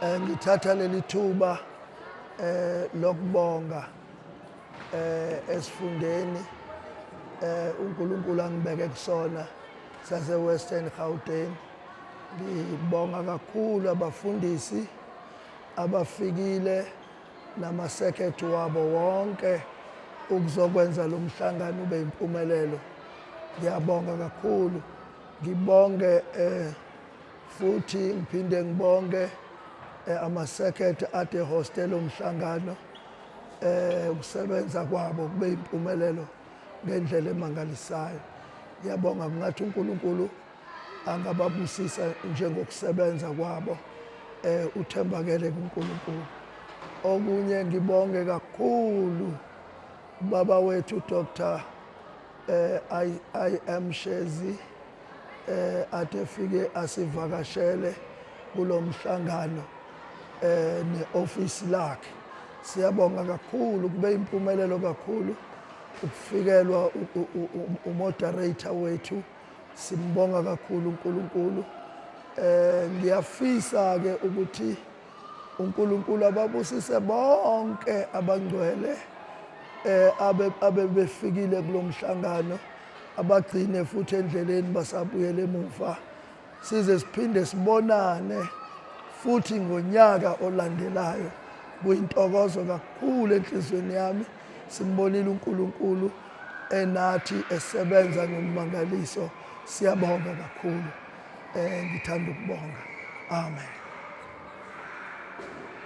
Ngithatha leli thuba lokubonga esifundeni uNkulunkulu angibeke kusona sase Western Gauteng. Ngibonga kakhulu abafundisi abafikile namasekhethi wabo wonke ukuzokwenza lo mhlangano ube impumelelo. Ngiyabonga kakhulu. Ngibonge futhi ngiphinde ngibonge amasekhethi ade hostela umhlangano, ukusebenza kwabo kube impumelelo ngendlela emangalisayo. Ngiyabonga, kungathi uNkulunkulu angababusisa njengokusebenza kwabo, uthembakele kuNkulunkulu. Okunye, ngibonge kakhulu baba wethu Dr. I M Shezi, ade fike asivakashele kulomhlangano neoffice lakhe. Siyabonga kakhulu, kube impumelelo kakhulu ukufikelwa umoderator wethu. Simbonga kakhulu uNkulunkulu. Ngiyafisa ke ukuthi uNkulunkulu ababusise bonke abangcwele abe befikile kulomhlangano, abagcine futhi endleleni basabuyele emuva, size siphinde sibonane futhi ngonyaka olandelayo. Kuyintokozo kakhulu enhliziyweni yami, simbonile uNkulunkulu enathi esebenza ngommangaliso. Siyabonga kakhulu. Ngithanda ukubonga. Amen.